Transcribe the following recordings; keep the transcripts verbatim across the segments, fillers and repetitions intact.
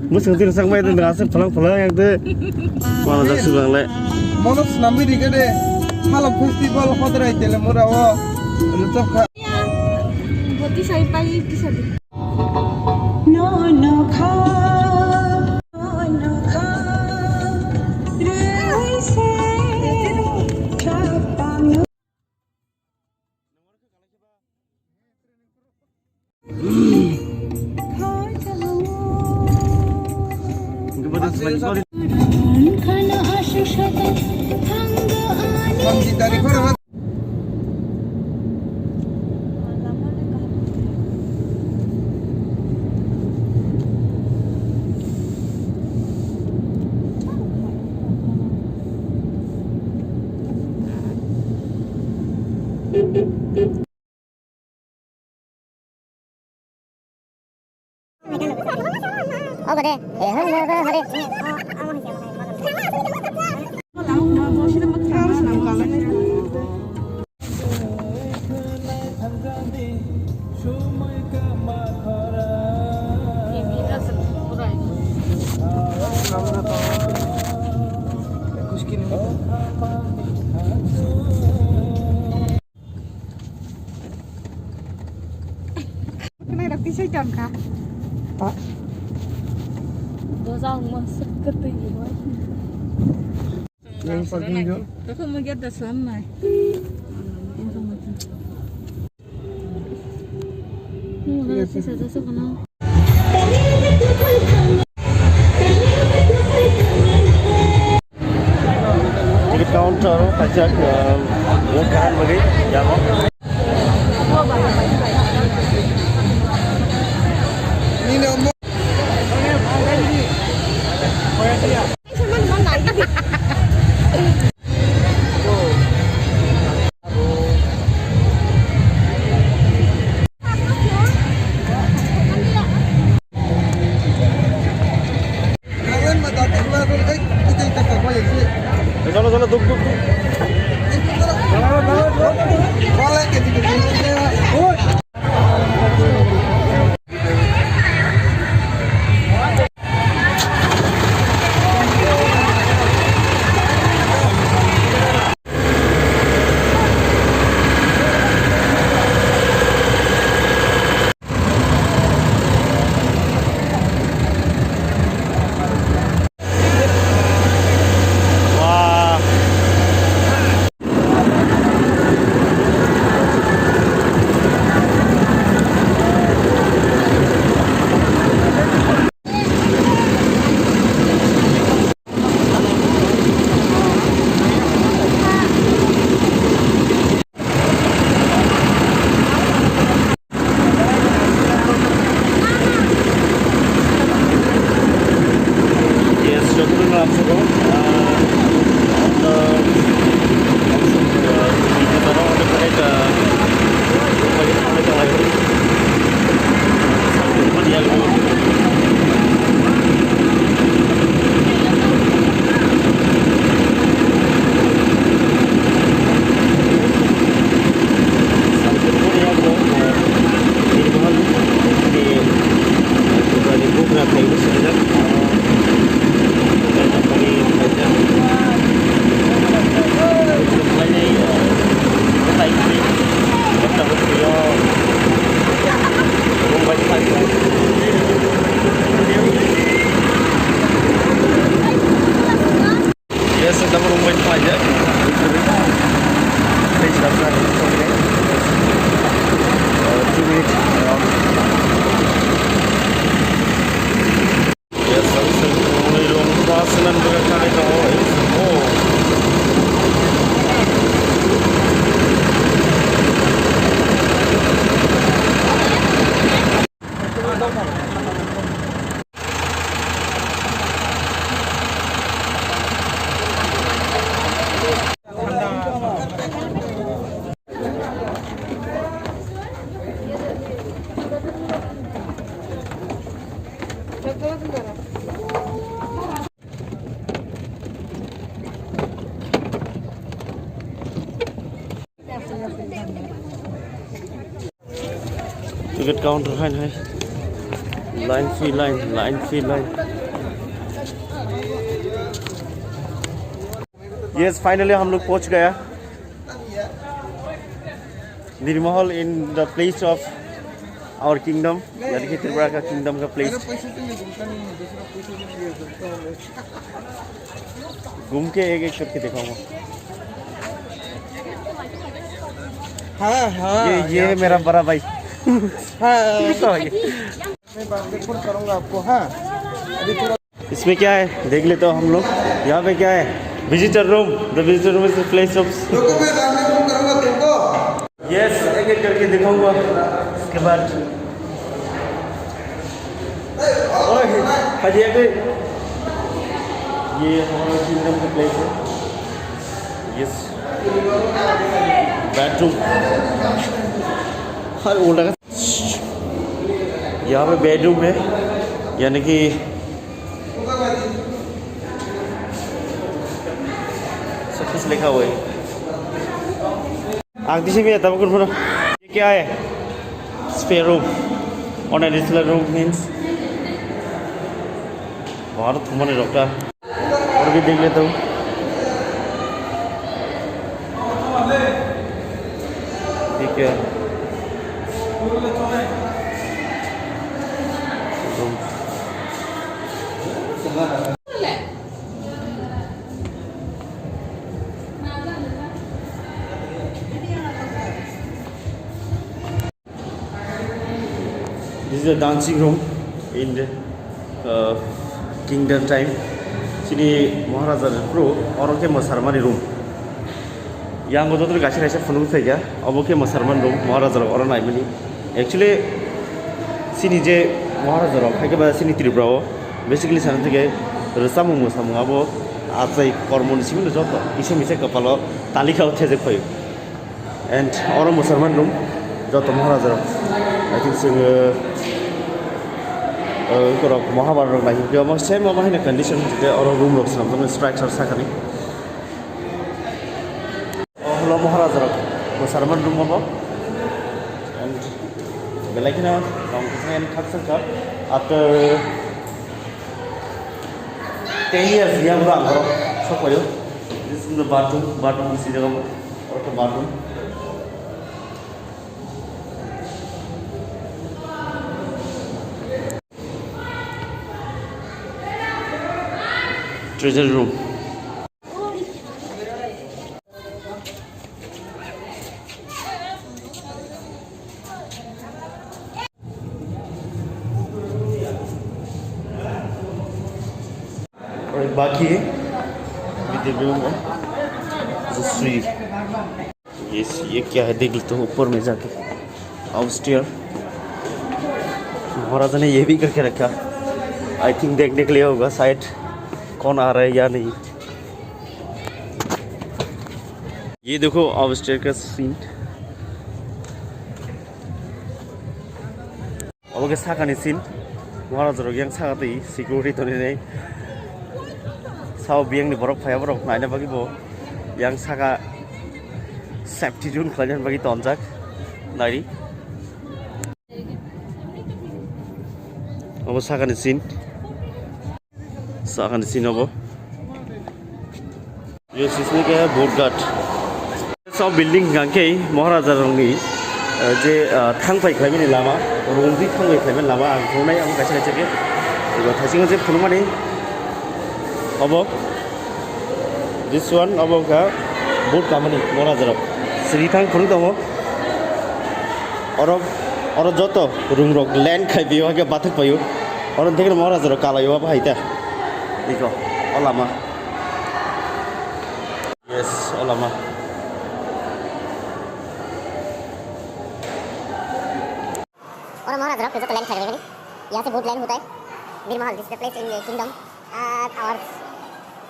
Mwswng twi rwchapmani tongkha, aswk phalang phalang yang twi. Mano jak swkang le. Mono swnamwi rikha de. Salo festival Hodrai Telemura o rwchapkha. Boti sai pai tisa di. No, no, kha. No, no, kha. Rui se, chapang. Kenai rok tisai tongkha. Dosa wngma swk kwtwi ni bo. Yang parking jo. Toko mo gate da slam nai. Nung wala sisa jasa kono. Ticket counter kaisa, uh, wngkha bagwi yago. Chalo, chalo, duk, duk, duk. Ticket counter hai hai. Line fee line, line fee line. Yes, finally हम लोग पहुंच गया। निर्महल in the place of our kingdom, यानी कि त्रिपुरा का किंगडम का प्लेस। घूम के एक एक करके दिखाऊंगा। हाँ, हाँ, ये, ये यहाँ मेरा पे। बड़ा भाई। हाँ। तो ये। मैं बाद में फोन करूंगा आपको, हाँ। अभी थोड़ा इसमें क्या है, देख लेते हो हम लोग। यहाँ पे क्या है, visitor room. The visitor room is the place of। रुको, मैं बाद में फोन करूंगा तुमको। यस, एक एक करके दिखाऊंगा। इसके बाद ओए, हाँ जी, अभी ये हमारा किंगडम का प्लेस है। Yes, bedroom. हर उल्टा का यहाँ पे बेडरूम है, यानी कि सब कुछ लिखा हुआ है। आंटी से भी आता है, ये क्या है? Spare room. और एडिशनल रूम मीन्स बहुत घूमने रोका। और भी देख लेता हूँ। ठीक है। This is a dancing room in the, uh, kingdom time. Chini Maharaja ni bru, oro khe mwsarmani room. Yang o joto kaisa kaisa phunuk thai kha, obo khe mwsarmani room, Maharaja rok oro naimani. Actually, chini je Maharaja rok, hai khe ba chini Tripura o, basically sana thai khe rwchapmung mwsamung abo achai kormo ni simi no joto, kisa misa kwpalo talikha o thejak phaio. And oro mwsarmani room, joto Maharaja rok. I think chwng, uh, uh, borok Mahabharata rok nai hwnkhe omo same omo haino condition hwnkhe oro room rok swnamjaknai structure sakani. O hwlo Maharaja rok mwsarmani room obo. And belai kheno tong khe khaksa kha. After ten years ya bro ang oro sok phaio. This is the bathroom, bathroom si jaga. Oro khe bathroom. Treasure room. और बाकी ये भी देख रहे होंगे, जो श्री ये, ये क्या है, देख लेते हैं ऊपर में जाके। अपस्टेयर महाराजा ने ये भी करके रखा। आई थिंक देखने के लिए होगा शायद कौन आ रहा है या नहीं। ये देखो अपस्टेयर का scene. Obo khe sakani scene. Maharaja rok yang saka twi security tonwi nai. Sao biyang ni borok phaiya, borok naina bagwi bo yang saka safety zone khlaina bagwi tonjak. Naidi. Obo sakani scene. Sakani scene obo. Yo sisni ke vote ghat. Sab building hingkha khe Maharaja rokni, eh, je, eh, thangpai khlaimani lama, rungwi thangpai khlaimani lama ang phunuknai, abo kaisa kaisa khe. Ebo thaisingo je phunukmani obo. This one obo wngkha vote kamani Maharaja rok. Sri thang phunuk tongo. Oro, oro joto rung rok land khai bio, hake bathuk paio. Oro thekno Maharaja rok kalai o, abo hai ta. Iko, o lama. Yes, o lama. Oro Maharaja rok joto land khai rok. Yaha se bahut land hota hai. Bir Mahal, this is the place in the kingdom. Uh, our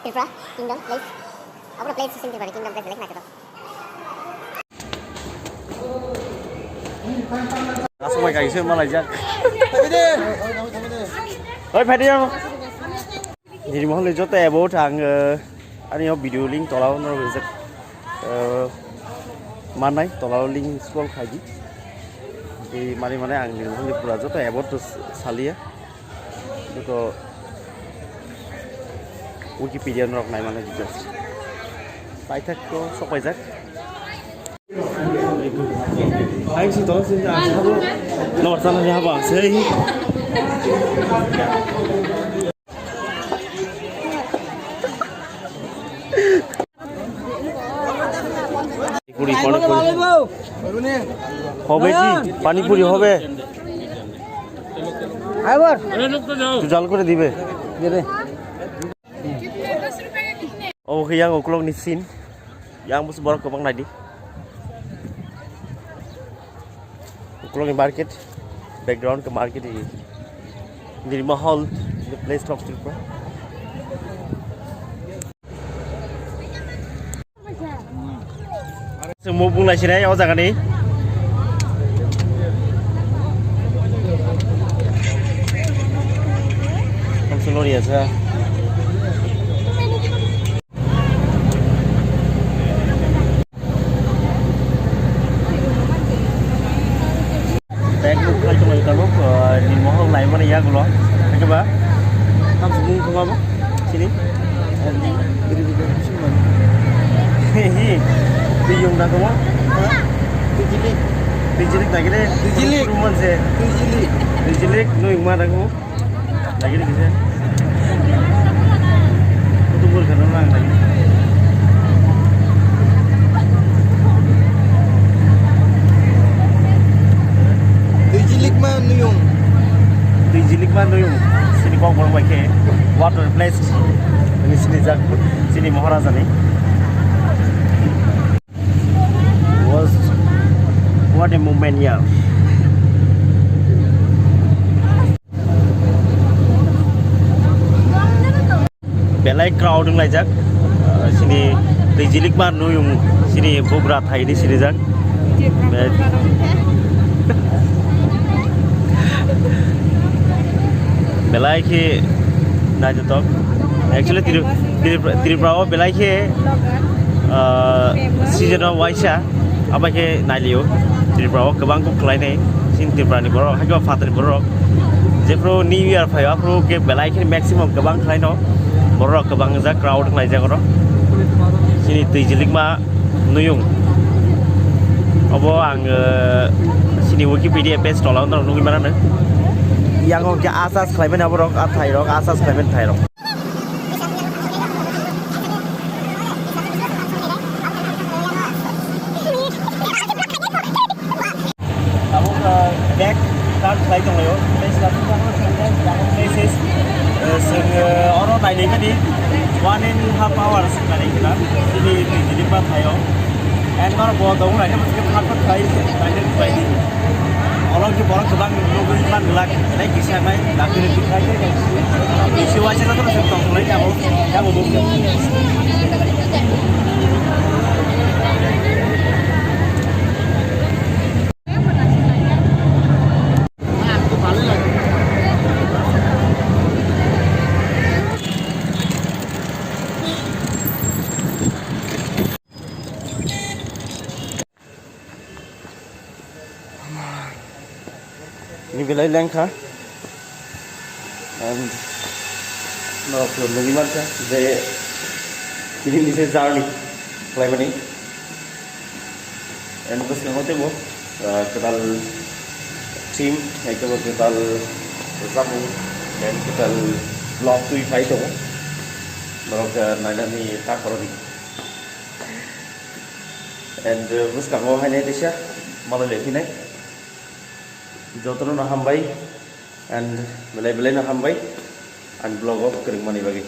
Tripura kingdom place. Apura place in Tripura kingdom place, like na to. Aswk bai kaisa malaijak. Oi, phaidi yang. Nini mohor ni joto about ang, eh, ani o video link tola o norok rijak, eh, mannai, tola o link scroll khaidi. Tei mani mani ang ni pura joto about to salia. Joto Wikipedia norok nai mani details. Paithak to sok paijak. Ang si tong si ang sabo. Nor sana ni haba sei. पूरी, पानी पूरी। हो गई जी, पानी पूरी हो गए। আবার। তুই জাল করে দিবে। দে দে। Obo khe yang uklok ni scene. Yang busu borok kwbang naidi. Uklok ni market, background ke market ni. Nirma Hall, the place of Tripura. Chwng muk bung lai sinai o jaga ni. Thamsung lori asa. Bag muk khai tonglaio tabuk, ah, ni mohor lai mani yagulo. Haikhe ba? Thamsung mung thangma bo? Sini? Hi, hi. Twi yung na kamo? Twi jilik. Twi jilik na gede? Twi jilik. Ruman se. Twi jilik. Twi jilik, nui ma na kamo? Lagi ni kisa. Kutu bol kana lang lagi. Twi jilik ma nuyung. Twi jilik ma nuyung. Sini kok borok bai khe water place. Ini sini jak, sini Maharaja ni. Was what a moment, yeah. Belai crowd wng laijak, ah, sini twi jilik ma nuyung sini bugra thaini sirijak. Be-, belai khe naithotok. Actually, Tri-, Tripura, Tripura o belai khe, ah, season o waisa. Abo khe nailio, Tripura o kwbang kok khlainai, chini Tripura ni borok, haikhe phatani borok. Jephru New Year phaio, aphru khe belai khe maximum kwbang khlaino, borok kwbang jak crowd khlaijak oro. Chini twi jilikma nuyung. Obo ang, eh, chini Wikipedia page tola o norok nugwi mano. Yango khe asas khlaimani aborok, a thairok, asas khlaimani thairok. Tabuk, uh, back turn khlai tonglaio. Tei sila tongma places, uh, chwng, uh, oro nailai mani one and half hours nailai khna. Chini twi jilik ma thaio. And norok bo tongo naina muchungkhe phat phat khlai, naina khlai di. Oro khe borok kwbang nugwi man glak, tei kisa nai dakti rwgwi khlai tei bisi waisa jotono se tong nai abo, abo bo. Ni belai lengkha. And norok nugwi mankha je tini ni se journey khlaimani. And bwskango teibo, ah, kwtal team, ekdom kwtal chamung, and kwtal vlog twi phai tongo. Norok, ah, nainani ta khoroknwi. And, uh, bwskango haino teisa malai lai phinai. Jotono no hambai and belai belai no hambai and vlog o kwrwngmani bagwi.